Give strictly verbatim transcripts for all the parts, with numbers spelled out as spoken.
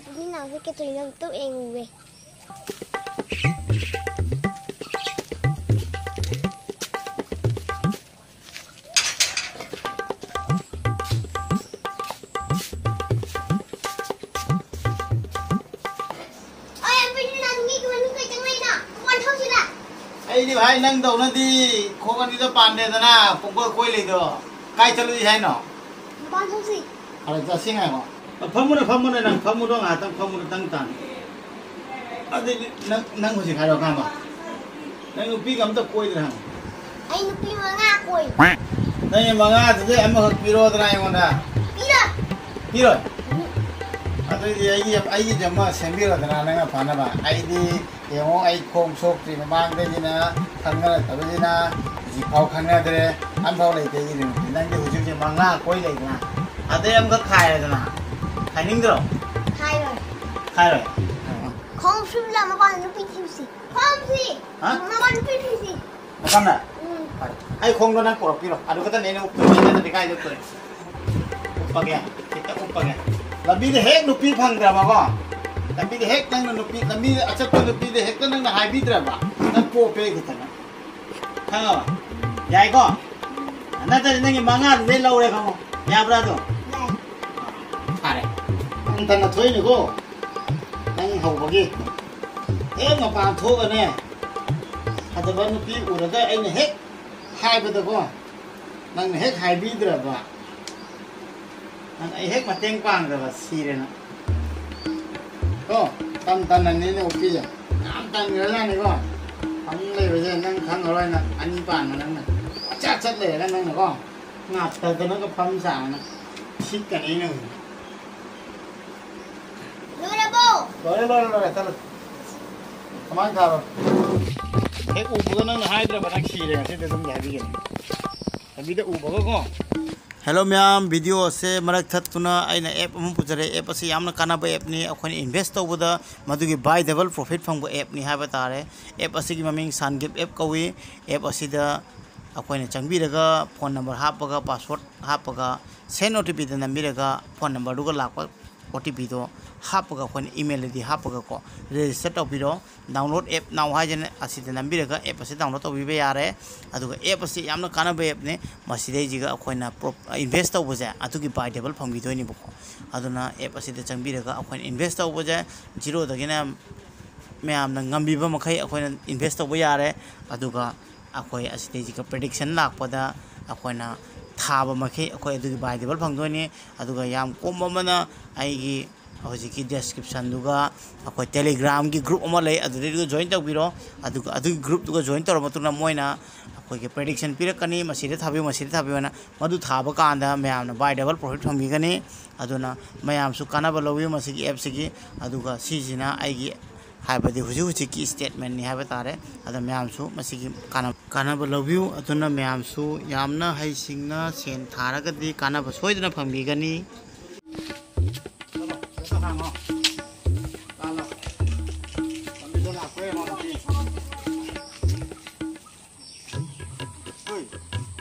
ꯄꯨꯛꯅꯤꯡ ꯅꯥꯕꯁꯦ ꯀꯩꯗꯧꯔꯤꯅꯣ ꯑꯝꯇ ꯌꯦꯡꯉꯨꯒꯦ꯫ ꯑꯣꯏ, ꯑꯄꯤꯛꯄꯤ ꯅꯪ ꯃꯤꯒꯤ ꯃꯅꯨꯡ ꯀꯩ ꯆꯪꯂꯛꯏꯅꯣ? ꯃꯄꯥꯟ ꯊꯣꯛꯁꯤꯗ꯫ ꯑꯩꯗꯤ ꯚꯥꯏ ꯅꯪꯗꯧꯅꯗꯤ ꯈꯣꯡ ꯑꯅꯤꯗꯣ ꯄꯥꯟꯗꯦꯗꯅ ꯄꯨꯡꯀꯣꯏ ꯀꯣꯏ ꯂꯩꯗꯣ꯫ ꯀꯥꯏ ꯆꯠꯂꯨꯁꯤ ꯍꯥꯏꯅꯣ? ꯃꯄꯥꯟ ꯊꯣꯛꯁꯤ꯫ ꯑꯗ ꯆꯠꯁꯤ ꯉꯥꯏꯈꯣ꯫ ꯐꯝꯃꯨꯅꯦ, ꯐꯝꯃꯨꯅꯦ, ꯅꯪ ꯐꯝꯃꯨꯗꯣ ꯉꯥꯏꯍꯥꯛꯇꯪ ꯐꯝꯃꯨꯗꯣ ꯇꯪ ꯇꯥꯅ꯫ ꯑꯗꯨꯗꯤ ꯅꯪ, ꯅꯪ ꯍꯧꯖꯤꯛ ꯍꯥꯏꯔꯣ ꯈꯪꯕ? ꯅꯪ ꯅꯨꯄꯤꯒ ꯑꯝꯇ ꯀꯣꯏꯗ꯭ꯔꯥ ꯍꯪꯉꯣ꯫ ꯑꯩ ꯅꯨꯄꯤ ꯃꯉꯥ ꯀꯣꯏ꯫ ꯅꯪꯒꯤ ꯃꯉꯥꯗꯨꯗꯩ ꯑꯃꯈꯛ ꯄꯤꯔꯛꯑꯣꯗꯅ ꯑꯩꯉꯣꯟꯗ꯫ ꯄꯤꯔꯣꯏ꯫ ꯄꯤꯔꯣꯏ? ꯎꯝ꯫ ꯑꯗꯨꯏꯗꯤ ꯑꯩꯒꯤ, ꯑꯩꯒꯤꯁꯨ ꯑꯃ ꯁꯦꯝꯕꯤꯔꯣꯗꯅ ꯅꯪꯅ ꯐꯅꯕ꯫ ꯑꯩꯗꯤ ꯌꯦꯡꯉꯣ, ꯑꯩ ꯈꯣꯡ ꯁꯣꯛꯇ꯭ꯔꯤ ꯃꯃꯥꯡꯗꯒꯤꯅ ꯈꯪꯅꯔꯛꯇꯕꯁꯤꯅ ꯍꯧꯖꯤꯛꯐꯥꯎ ꯈꯪꯅꯗ꯭ꯔꯦ, ꯑꯝꯐꯥꯎ ꯂꯩꯇꯦ ꯑꯩꯒꯤ ꯅꯨꯄꯤ꯫ ꯅꯪꯗꯤ ꯍꯧꯖꯤꯛ ꯍꯧꯖꯤꯛ ꯃꯉꯥ ꯀꯣꯏ ꯂꯩꯗꯅ, ꯑꯗꯩ ꯑꯃꯈꯛ ꯈꯥꯏꯔꯦꯗꯅ, ꯈꯥꯏꯅꯤꯡꯗ꯭ꯔꯣ? ꯈꯥꯏꯔꯣꯏ꯫ ꯈꯥꯏꯔꯣꯏ? ꯈꯣꯡ ꯁꯨꯝꯂ ꯃꯄꯥꯟ ꯅꯨꯄꯤ ꯊꯤꯔꯨꯁꯤ꯫ ꯈꯣꯡꯁꯤ꯫ ꯍꯥ? ꯃꯄꯥꯟ ꯅꯨꯄꯤ ꯊꯤꯔꯨꯁꯤ꯫ ꯃꯄꯥꯟꯗ? ꯎꯝ꯫ ꯐꯔꯦ꯫ ꯑꯩ ꯈꯣꯡꯗꯣ ꯅꯪ ꯄꯨꯔꯛꯄꯤꯔꯣ꯫ ꯑꯗꯨ ꯈꯛꯇꯅꯦ ꯑꯩꯅ ꯎꯞꯇꯣꯏꯁꯦ, ꯅꯠꯇ꯭ꯔꯗꯤ ꯀꯥꯏꯗ ꯎꯞꯇꯣꯏ? ꯎꯞꯄꯒꯦ, ꯈꯤꯇ ꯎꯞꯄꯒꯦ꯫ ꯂꯝꯕꯤꯗ ꯍꯦꯛ ꯅꯨꯄꯤ ꯐꯪꯗ꯭ꯔꯕꯀꯣ, ꯂꯝꯕꯤꯗ ꯍꯦꯛ ꯅꯪꯅ ꯅꯨꯄꯤ, ꯂꯝꯕꯤꯗ ꯑꯆꯠꯄ ꯅꯨꯄꯤꯗ ꯍꯦꯛꯇ ꯅꯪꯅ ꯍꯥꯏꯕꯤꯗ꯭ꯔꯕ, ꯅꯪ ꯄꯣꯞꯄꯦ ꯈꯛꯇꯅ꯫ ꯈꯪꯉꯕ? ꯌꯥꯏꯀꯣ? ꯅꯠꯇ꯭ꯔꯗꯤ ꯅꯪꯒꯤ ꯃꯉꯥꯗꯨꯗꯩ ꯂꯧꯔꯦ ꯈꯪꯉꯣ꯫ ꯌꯥꯕ꯭ꯔꯥ ꯑꯗꯣ? ꯌꯥꯏ꯫ ꯐꯔꯦ꯫ ꯍꯟꯇꯅ ꯊꯣꯛꯏꯅꯤꯀꯣ꯫ ꯅꯪ ꯍꯧꯕꯒꯤ꯫ ꯍꯦꯛ ꯃꯄꯥꯟ ꯊꯣꯛꯑꯒꯅꯦ, ꯐꯖꯕ ꯅꯨꯄꯤ ꯎꯔꯒ ꯑꯩꯅ ꯍꯦꯛ ꯍꯥꯏꯕꯗꯀꯣ, ꯅꯪꯅ ꯍꯦꯛ ꯍꯥꯏꯕꯤꯗ꯭ꯔꯕ, ꯅꯪ ꯑꯩ ꯍꯦꯛ ꯃꯇꯦꯡ ꯄꯥꯡꯗ꯭ꯔꯕ ꯁꯤꯔꯦ ꯅꯪ꯫ ꯀꯣ, ꯇꯝ ꯇꯝꯅꯅꯤꯅꯦ ꯎꯞꯄꯤꯁꯦ꯫ ꯌꯥꯝ ꯇꯟꯈ꯭ꯔꯖꯥꯠꯅꯤꯀꯣ꯫ ꯐꯃꯨꯡ ꯂꯩꯕꯁꯦ ꯅꯪ ꯈꯪꯉꯔꯣꯏ ꯅꯪ꯫ ꯑꯅꯤ ꯄꯥꯟꯕ ꯅꯪꯅ꯫ ꯀꯣꯏꯆꯠ ꯆꯠ ꯂꯩꯔꯒ ꯅꯪꯅꯀꯣ꯫ ꯉꯥꯛꯇꯗꯅꯒ ꯐꯝ ꯁꯥꯗꯅ꯫ ꯁꯤꯠꯀꯅꯤ ꯅꯪ꯫ ꯂꯣꯏꯔꯕꯣ? ꯂꯣꯏꯔꯦ, ꯂꯣꯏꯔꯦ, ꯂꯣꯏꯔꯦ꯫ ꯆꯠꯂꯣ꯫ ꯀꯃꯥꯏꯅ ꯊꯥꯕ? ꯍꯦꯛ ꯎꯕꯒ ꯅꯪꯅ ꯍꯥꯏꯗ꯭ꯔꯕ ꯅꯪ ꯁꯤꯔꯦ ꯉꯁꯤꯗꯤ ꯑꯗꯨꯝ ꯍꯥꯏꯕꯤꯒꯅꯤ꯫ ꯂꯝꯕꯤꯗ ꯎꯕꯒꯀꯣ꯫ Hello ꯃꯌꯥꯝ, video ꯑꯁꯦ ꯃꯔꯛ ꯊꯠꯇꯨꯅ ꯑꯩꯅ app ꯑꯃ ꯄꯨꯖꯔꯦ꯫ App ꯑꯁꯤ ꯌꯥꯝꯅ ꯀꯥꯟꯅꯕ appꯅꯤ꯫ ꯑꯩꯈꯣꯏꯅ invest ꯇꯧꯕꯗ ꯃꯗꯨꯒꯤ buy double profit ꯐꯪꯕ appꯅꯤ ꯍꯥꯏꯕ ꯇꯥꯔꯦ꯫ App ꯑꯁꯤꯒꯤ ꯃꯃꯤꯡ Sun Gift app ꯀꯧꯏ꯫ App ꯑꯁꯤꯗ ꯑꯩꯈꯣꯏꯅ ꯆꯪꯕꯤꯔꯒ phone number ꯍꯥꯞꯄꯒ, password ꯍꯥꯞꯄꯒ, send OTPꯗ ꯅꯝꯕꯤꯔꯒ phone numberꯗꯨꯒ ꯂꯥꯛꯄ ꯑꯣ ꯇꯤ ꯄꯤꯗꯣ ꯍꯥꯞꯄꯒ, ꯑꯩꯈꯣꯏꯅ ꯏꯃꯦꯜꯗꯗꯤ ꯍꯥꯞꯄꯒꯀꯣ, ꯔꯦꯖꯤꯁꯇꯔ ꯇꯧꯕꯤꯔꯣ꯫ Download app now ꯍꯥꯏꯗꯅ ꯑꯁꯤꯗ ꯅꯝꯕꯤꯔꯒ ꯑꯦꯞ ꯑꯁꯤ download ꯇꯧꯕꯤꯕ ꯌꯥꯔꯦ꯫ ꯑꯗꯨꯒ ꯑꯦꯞ ꯑꯁꯤ ꯌꯥꯝꯅ ꯀꯥꯟꯅꯕ ꯑꯦꯞꯅꯤ꯫ ꯃꯁꯤꯗꯩꯁꯤꯒ ꯑꯩꯈꯣꯏꯅ ꯄ꯭ꯔꯣ-, ꯏꯟꯚꯦꯁ ꯇꯧꯕꯁꯦ ꯑꯗꯨꯒꯤ ꯕꯥꯏ ꯗꯕꯜ ꯐꯪꯈꯤꯗꯣꯏꯅꯦꯕꯀꯣ꯫ ꯑꯗꯨꯅ ꯑꯦꯞ ꯑꯁꯤꯗ ꯆꯪꯕꯤꯔꯒ ꯑꯩꯈꯣꯏꯅ ꯏꯟꯚꯦꯁ ꯇꯧꯕꯁꯦ ꯖꯤꯔꯣꯗꯒꯤꯅ ꯃꯌꯥꯝꯅ ꯉꯝꯕꯤꯕ ꯃꯈꯩ ꯑꯩꯈꯣꯏꯅ ꯏꯟꯚꯦꯁ ꯇꯧꯕ ꯌꯥꯔꯦ꯫ ꯑꯗꯨꯒ ꯑꯩꯈꯣꯏ ꯑꯁꯤꯗꯩꯁꯤꯒ ꯄ꯭ꯔꯤꯗꯤꯛꯁꯟ ꯂꯥꯛꯄꯗ ꯑꯩꯈꯣꯏꯅ ꯊꯥꯕ ꯃꯈꯩ ꯑꯩꯈꯣꯏ ꯑꯗꯨꯒꯤ ꯕꯥꯏ ꯗꯕꯜ ꯐꯪꯗꯣꯏꯅꯤ꯫ ꯑꯗꯨꯒ ꯌꯥꯝ ꯀꯣꯝꯕ ꯑꯃꯅ ꯑꯩꯒꯤ ꯍꯧꯖꯤꯛꯀꯤ ꯗꯦꯁꯀ꯭ꯔꯤꯞꯁꯟꯗꯨꯒ ꯑꯩꯈꯣꯏ ꯇꯦꯂꯤꯒ꯭ꯔꯥꯝꯒꯤ ꯒ꯭ꯔꯨꯞ ꯑꯃ ꯂꯩ, ꯑꯗꯨꯗꯩꯗꯨꯒ ꯖꯣꯏꯟ ꯇꯧꯕꯤꯔꯣ꯫ ꯑꯗꯨꯒ ꯑꯗꯨꯒꯤ ꯒ꯭ꯔꯨꯞꯇꯨꯒ ꯖꯣꯏꯟ ꯇꯧꯔꯕ ꯃꯇꯨꯡꯗ ꯃꯣꯏꯅ ꯑꯩꯈꯣꯏꯒꯤ ꯄ꯭ꯔꯤꯗꯤꯛꯁꯟ ꯄꯤꯔꯛꯀꯅꯤ, ꯃꯁꯤꯗ ꯊꯥꯕꯤꯌꯨ, ꯃꯁꯤꯗ ꯊꯥꯕꯤꯌꯨ ꯍꯥꯏꯅ꯫ ꯃꯗꯨ ꯊꯥꯕ ꯀꯥꯟꯗ ꯃꯌꯥꯝꯅ ꯕꯥꯏ ꯗꯕꯜ ꯄ꯭ꯔꯣꯐꯤꯠ ꯐꯪꯕꯤꯒꯅꯤ꯫ ꯑꯗꯨꯅ ꯃꯌꯥꯝꯁꯨ ꯀꯥꯟꯅꯕ ꯂꯧꯕꯤꯌꯨ ꯃꯁꯤꯒꯤ ꯑꯦꯞꯁꯤꯒꯤ꯫ ꯑꯗꯨꯒ ꯁꯤꯁꯤꯅ ꯑꯩꯒꯤ, ꯍꯥꯏꯕꯗꯤ ꯍꯧꯖꯤꯛ ꯍꯧꯖꯤꯛꯀꯤ ꯏꯁꯇꯦꯠꯃꯦꯟꯅꯤ ꯍꯥꯏꯕ ꯇꯥꯔꯦ꯫ ꯑꯗ ꯃꯌꯥꯝꯁꯨ ꯃꯁꯤꯒꯤ ꯀꯥꯟꯅ-, ꯀꯥꯟꯅꯕ ꯂꯧꯕꯤꯌꯨ꯫ ꯑꯗꯨꯅ ꯃꯌꯥꯝꯁꯨ ꯌꯥꯝꯅ ꯍꯩꯁꯤꯡꯅ ꯁꯦꯟ ꯊꯥꯔꯒꯗꯤ ꯀꯥꯟꯅꯕ ꯁꯣꯏꯗꯅ ꯐꯪꯕꯤꯒꯅꯤ꯫ ꯍꯣꯏ꯫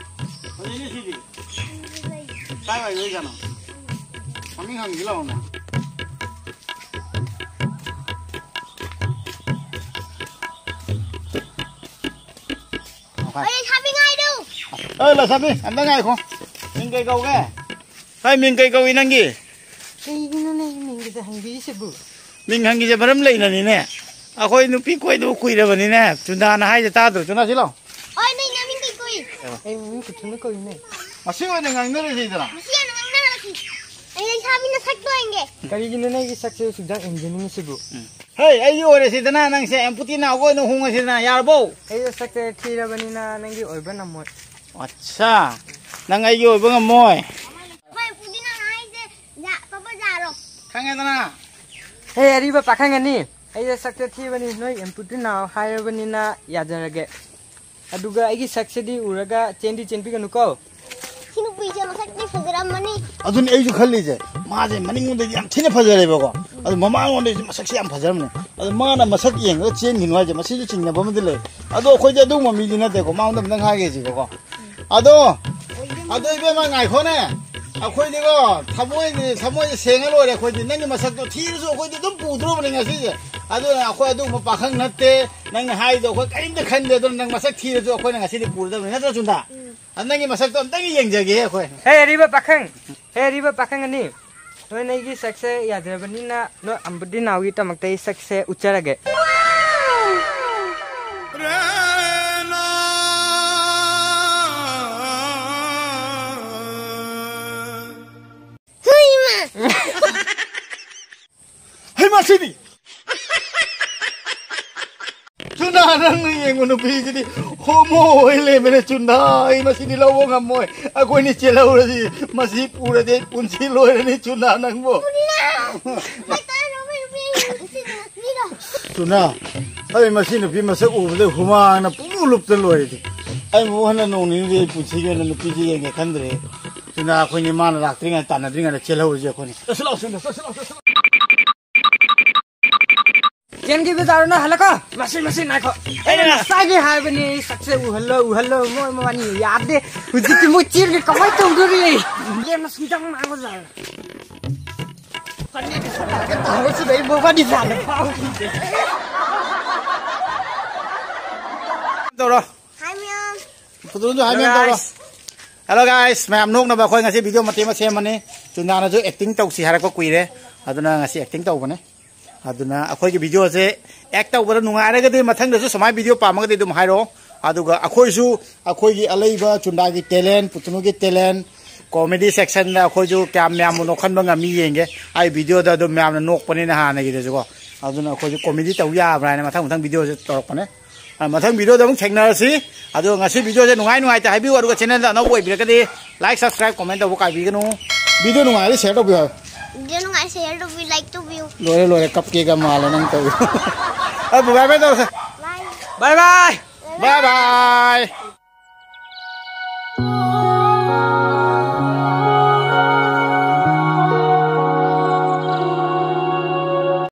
ꯐꯖꯩꯅꯦ ꯁꯤꯗꯤ꯫ ꯀꯥꯏ ꯋꯥꯏꯗ ꯑꯣꯏꯖꯥꯠꯅꯣ? ꯃꯃꯤꯡ ꯍꯪꯒꯦ ꯂꯥꯛꯑꯣꯅꯦ꯫ ꯑꯩ ꯂꯩꯁꯥꯕꯤ ꯉꯥꯏꯔꯨ꯫ ꯑꯦ, ꯂꯩꯁꯥꯕꯤ, ꯑꯝꯇ ꯉꯥꯏꯈꯣ꯫ ꯃꯤꯡ ꯀꯩ ꯀꯧꯒꯦ? ꯍꯥꯏ, ꯃꯤꯡ ꯀꯩ ꯀꯧꯏ ꯅꯪꯒꯤ? ꯀꯩꯒꯤꯅꯣꯅꯦ ꯃꯤꯡꯒꯤꯗ ꯍꯪꯕꯤꯔꯤꯁꯤꯕꯨ? ꯃꯤꯡ ꯍꯪꯉꯤꯁꯦ ꯃꯔꯝ ꯂꯩꯅꯅꯤꯅꯦ꯫ ꯑꯩꯈꯣꯏ ꯅꯨꯄꯤ ꯀꯣꯏꯗꯕ ꯀꯨꯏꯔꯕꯅꯤꯅꯦ꯫ ꯆꯨꯟꯗꯥꯅ ꯍꯥꯏꯁꯦ ꯇꯥꯗ꯭ꯔꯣ? ꯆꯨꯟꯗꯥ, ꯁꯤ ꯂꯥꯎ꯫ ꯍꯣꯏ, ꯅꯣꯏ ꯅꯃꯤꯡ ꯀꯩ ꯀꯧꯏ? ꯑꯩ ꯃꯃꯤꯡ ꯀꯨꯊꯨꯅ ꯀꯧꯏꯅꯦ꯫ ꯃꯁꯤ ꯑꯣꯏꯅ ꯉꯥꯡꯅꯔꯁꯤꯗꯅ꯫ ꯃꯁꯤ ꯑꯣꯏꯅ ꯉꯥꯡꯅꯔꯁꯤ꯫ ꯑꯩ ꯂꯩꯁꯥꯕꯤ ꯅꯁꯛꯇꯣ ꯌꯦꯡꯒꯦ꯫ ꯀꯔꯤꯒꯤꯅꯣ ꯅꯪꯒꯤ ꯁꯛꯁꯦ ꯁꯨꯛꯌꯥꯝ ꯌꯦꯡꯖꯅꯤꯡꯉꯤꯁꯤꯕꯨ? ꯎꯝ꯫ ꯍꯩ, ꯑꯩꯒꯤ ꯑꯣꯏꯔꯁꯤꯗꯅ ꯅꯪꯁꯦ ꯑꯦꯝꯄꯨꯇꯤ ꯅꯥꯎꯒ ꯑꯣꯏꯅ ꯍꯣꯡꯉꯁꯤꯗꯅ, ꯌꯥꯔꯕꯣ? ꯑꯩꯗꯣ ꯁꯛꯁꯦ ꯊꯤꯔꯕꯅꯤꯅ ꯅꯪꯒꯤ ꯑꯣꯏꯕ ꯉꯝꯃꯣꯏ꯫ ꯑꯠꯁꯥ, ꯅꯪ ꯑꯩꯒꯤ ꯑꯣꯏꯕ ꯉꯝꯃꯣꯏ? ꯍꯣꯏ, ꯑꯦꯝꯄꯨꯇꯤ ꯅꯥꯎ ꯍꯥꯏꯁꯦ ꯌꯥ-, ꯄꯥꯄꯥ ꯖꯥꯔꯣ? ꯈꯪꯉꯦꯗꯅ꯫ ꯍꯦ, ꯑꯔꯤꯕ ꯄꯥꯈꯪ ꯑꯅꯤ, ꯑꯩꯗꯣ ꯁꯛꯁꯦ ꯊꯤꯕꯅꯤ, ꯅꯣꯏ ꯑꯦꯝꯄꯨꯇꯤ ꯅꯥꯎ ꯍꯥꯏꯔꯕꯅꯤꯅ ꯌꯥꯖꯔꯒꯦ꯫ ꯑꯗꯨꯒ ꯑꯩꯒꯤ ꯁꯛꯁꯤꯗꯤ ꯎꯔꯒ ꯆꯦꯟꯗꯤ ꯆꯦꯟꯕꯤꯒꯅꯨꯀꯣ꯫ ꯁꯤ ꯅꯨꯄꯤꯁꯦ ꯃꯁꯛꯇꯤ ꯐꯖꯔꯝꯃꯅꯤ꯫ ꯑꯗꯨꯅꯤ ꯑꯩꯁꯨ ꯈꯜꯂꯤꯁꯦ, ꯃꯥꯁꯦ ꯃꯅꯤꯡꯂꯣꯝꯗꯗꯤ ꯌꯥꯝ ꯊꯤꯅ ꯐꯖꯔꯦꯕꯀꯣ, ꯑꯗꯨ ꯃꯃꯥꯡꯂꯣꯝꯗꯩꯁꯨ ꯃꯁꯛꯁꯦ ꯌꯥꯝ ꯐꯖꯔꯝꯃꯦ꯫ ꯑꯗꯨ ꯃꯥꯅ ꯃꯁꯛ ꯌꯦꯡꯉꯒ ꯆꯦꯟꯈꯤꯅꯨ ꯍꯥꯏꯁꯦ, ꯃꯁꯤꯁꯨ ꯆꯤꯡꯅꯕ ꯑꯃꯗꯤ ꯂꯩ꯫ ꯑꯗꯣ ꯑꯩꯈꯣꯏꯗꯤ ꯑꯗꯨꯒꯨꯝꯕ ꯃꯤꯗꯤ ꯅꯠꯇꯦꯀꯣ, ꯃꯉꯣꯟꯗ ꯑꯝꯇꯪ ꯍꯥꯏꯒꯦ ꯁꯤꯀꯣ꯫ ꯑꯗꯣ, ꯑꯗꯣ ꯏꯕꯦꯝꯃ ꯉꯥꯏꯈꯣꯅꯦ, ꯑꯩꯈꯣꯏꯗꯤꯀꯣ, ꯊꯃꯣꯏꯗꯤ, ꯊꯃꯣꯏꯗꯤ ꯁꯦꯡꯉ ꯂꯣꯏꯔꯦ꯫ ꯑꯩꯈꯣꯏꯗꯤ ꯅꯪꯒꯤ ꯃꯁꯛꯇꯣ ꯊꯤꯔꯁꯨ ꯑꯩꯈꯣꯏꯗꯤ ꯑꯗꯨꯝ ꯄꯨꯗ꯭ꯔꯣꯕꯅꯤ ꯉꯁꯤꯁꯦ꯫ ꯑꯗꯨꯅ ꯑꯩꯈꯣꯏ ꯑꯗꯨꯒꯨꯝꯕ ꯄꯥꯈꯪ ꯅꯠꯇꯦ꯫ ꯅꯪꯅ ꯍꯥꯏꯗꯣ ꯑꯩꯈꯣꯏ ꯀꯔꯤꯝꯇ ꯈꯟꯗꯦ꯫ ꯑꯗꯨꯅ ꯅꯪ ꯃꯁꯛ ꯊꯤꯔꯁꯨ ꯑꯩꯈꯣꯏꯅ ꯉꯁꯤꯗꯤ ꯄꯨꯔꯗꯕꯅꯤ, ꯅꯠꯇ꯭ꯔꯣ, ꯆꯨꯟꯗꯥ? ꯎꯝ꯫ ꯑꯗꯨ ꯅꯪꯒꯤ ꯃꯁꯛꯇꯣ ꯑꯝꯇꯪ ꯌꯦꯡꯖꯒꯦ ꯑꯩꯈꯣꯏ꯫ ꯍꯦ ꯑꯔꯤꯕ ꯄꯥꯈꯪ, ꯍꯦ ꯑꯔꯤꯕ ꯄꯥꯈꯪ ꯑꯅꯤ, ꯅꯣꯏ ꯅꯩꯒꯤ ꯁꯛꯁꯦ ꯌꯥꯗ꯭ꯔꯕꯅꯤꯅ ꯅꯣꯏ ꯑꯝꯕꯨꯗꯤ ꯅꯥꯎꯒꯤꯗꯃꯛꯇ ꯑꯩ ꯁꯛꯁꯦ ꯎꯠꯆꯔꯒꯦ꯫ ꯍꯩ, ꯃꯁꯤꯗꯤ! ꯆꯨꯅꯥ, ꯅꯪꯅ ꯌꯦꯡꯉꯨ, ꯅꯨꯄꯤꯁꯤꯗꯤ ꯍꯣꯃꯣ ꯑꯣꯏ ꯂꯩꯔꯝꯃꯦꯅꯦ, ꯆꯨꯅꯥ꯫ ꯑꯩ ꯃꯁꯤꯗꯤ ꯂꯧꯕ ꯉꯝꯃꯣꯏ꯫ ꯑꯩꯈꯣꯏꯅꯤ ꯆꯦꯜꯍꯧꯔꯁꯤ꯫ ꯃꯁꯤ ꯄꯨꯔꯗꯤ ꯑꯩ ꯄꯨꯟꯁꯤ ꯂꯣꯏꯔꯅꯤ, ꯆꯨꯅꯥ, ꯅꯪꯕꯨ꯫ ꯆꯨꯅꯥ, ꯑꯩ ꯃꯁꯤ ꯅꯨꯄꯤ ꯃꯁꯛ ꯎꯕꯗ ꯍꯨꯃꯥꯡꯅ ꯄꯨꯡꯂꯨꯞ ꯂꯨꯞꯇ ꯂꯣꯏꯔꯦ꯫ ꯑꯩ ꯑꯃꯨꯛ ꯍꯟꯅ ꯅꯣꯡ ꯅꯤꯅꯤꯗꯤ ꯑꯩ ꯄꯨꯟꯁꯤꯒꯤ ꯑꯣꯏꯅ ꯅꯨꯄꯤꯁꯤ ꯌꯦꯡꯒꯦ ꯈꯟꯗ꯭ꯔꯦ꯫ ꯆꯨꯅꯥ, ꯑꯩꯈꯣꯏꯅꯤ ꯃꯥꯅ ꯂꯥꯛꯇ꯭ꯔꯤꯉꯩꯗ, ꯇꯥꯟꯅꯗ꯭ꯔꯤꯉꯩꯗ ꯆꯦꯜꯍꯧꯔꯁꯤ ꯑꯩꯈꯣꯏꯅꯤ꯫ ꯆꯠꯁꯤ ꯂꯥꯛꯑꯣ, ꯆꯨꯅꯥ, ꯆꯠꯁꯤ ꯂꯥꯛꯑꯣ, ꯆꯠꯁꯤ ꯂꯥꯛꯑꯣ꯫ ꯆꯦꯟꯈꯤꯕ ꯇꯥꯔꯣ ꯅꯪ, ꯍꯜꯂꯛꯀꯣ꯫ ꯃꯁꯤ, ꯃꯁꯤ, ꯉꯥꯏꯈꯣ꯫ ꯑꯩꯅ ꯉꯁꯥꯏꯗꯤ ꯍꯥꯏꯕꯅꯤ, ꯑꯩ ꯁꯛꯁꯦ ꯎꯍꯜꯂꯣ, ꯎꯍꯜꯂꯣ꯫ ꯃꯣꯏ ꯃꯕꯥꯅꯤ ꯌꯥꯗꯦ꯫ ꯍꯧꯖꯤꯛꯇꯤ ꯃꯣꯏ ꯆꯦꯟꯒ꯭ꯔꯦ, ꯀꯃꯥꯏꯅ ꯇꯧꯗꯣꯔꯤ? ꯂꯦꯝꯅ ꯁꯨꯝ ꯆꯪ ꯃꯥꯡꯕ ꯖꯥꯠꯂ? ꯐꯅꯦꯛꯀ ꯁꯨꯝ ꯇꯥꯔꯒ ꯇꯧꯔꯁꯤꯗ ꯑꯩ ꯃꯕꯥꯅꯤ ꯖꯥꯠꯂ ꯐꯥꯎꯈꯤꯗꯦ꯫ ꯇꯧꯔꯣ꯫ ꯍꯥꯏ ꯃꯌꯥꯝ꯫ ꯐꯣꯇꯣꯁꯨ ꯍꯥꯏ ꯃꯌꯥꯝ ꯇꯧꯔꯣ꯫ Hello guys꯫ Hello guys, ꯃꯌꯥꯝ ꯅꯣꯛꯅꯕ ꯑꯩꯈꯣꯏ ꯉꯁꯤ video ꯃꯇꯦꯛ ꯑꯃ ꯁꯦꯝꯕꯅꯤ꯫ ꯆꯨꯟꯗꯥꯅꯁꯨ acting ꯇꯧꯁꯤ ꯍꯥꯏꯔꯛꯄ ꯀꯨꯏꯔꯦ, ꯑꯗꯨꯅ ꯉꯁꯤ acting ꯇꯧꯕꯅꯦ꯫ ꯑꯗꯨꯅ ꯑꯩꯈꯣꯏꯒꯤ videoꯁꯦ act ꯇꯧꯕꯗ ꯅꯨꯡꯉꯥꯏꯔꯒꯗꯤ, ꯃꯊꯪꯗꯁꯨ ꯁꯨꯃꯥꯏꯅ video ꯄꯥꯝꯃꯒꯗꯤ ꯑꯗꯨꯝ ꯍꯥꯏꯔꯛꯑꯣ꯫ ꯑꯗꯨꯒ ꯑꯩꯈꯣꯏꯁꯨ ꯑꯩꯈꯣꯏꯒꯤ ꯑꯂꯩꯕ ꯆꯨꯟꯗꯥꯒꯤ talent, ꯄꯨꯇꯨꯅꯨꯒꯤ talent, comedy sectionꯗ ꯑꯩꯈꯣꯏꯁꯨ ꯀꯌꯥꯝ ꯃꯌꯥꯝꯕꯨ ꯅꯣꯛꯍꯟꯕ ꯉꯝꯃꯤ ꯌꯦꯡꯒꯦ꯫ ꯑꯩ videoꯗ ꯑꯗꯨꯝ ꯃꯌꯥꯝꯅ ꯅꯣꯛꯄꯅꯤꯅ ꯍꯥꯟꯅꯒꯤꯗꯁꯨꯀꯣ꯫ ꯑꯗꯨꯅ ꯑꯩꯈꯣꯏꯁꯨ comedy ꯇꯧ ꯌꯥꯕ꯭ꯔꯥ ꯍꯥꯏꯅ ꯃꯊꯪ ꯃꯊꯪ videoꯁꯦ ꯇꯧꯔꯛꯄꯅꯦ꯫ ꯑ, ꯃꯊꯪ videoꯗ ꯑꯃꯨꯛ ꯊꯦꯡꯅꯔꯁꯤ꯫ ꯑꯗꯨꯒ ꯉꯁꯤ videoꯁꯦ ꯅꯨꯡꯉꯥꯏ ꯅꯨꯡꯉꯥꯏꯇꯦ ꯍꯥꯏꯕꯤꯌꯨ, ꯑꯗꯨꯒ channelꯗ ꯑꯅꯧꯕ ꯑꯣꯏꯕꯤꯔꯒꯗꯤ like, subscribe, comment ꯇꯧꯕ ꯀꯥꯏꯕꯤꯒꯅꯨ꯫ Video ꯅꯨꯡꯉꯥꯏꯔꯗꯤ share ꯇꯧꯕꯤꯌꯨ ꯍꯥꯏꯌꯨ꯫ Video ꯅꯨꯡꯉꯥꯏ, share ꯇꯧꯕꯤꯌꯨ, like ꯇꯧꯕꯤꯌꯨ꯫ ꯂꯣꯏꯔꯦ, ꯂꯣꯏꯔꯦ, ꯀꯞꯀꯦꯒ ꯃꯥꯜꯂꯦ ꯅꯪ ꯇꯧꯔꯤꯗꯣ꯫ ꯑ, bye bye ꯇꯧꯔꯁꯦ꯫ Bye꯫ Bye bye꯫ Bye bye꯫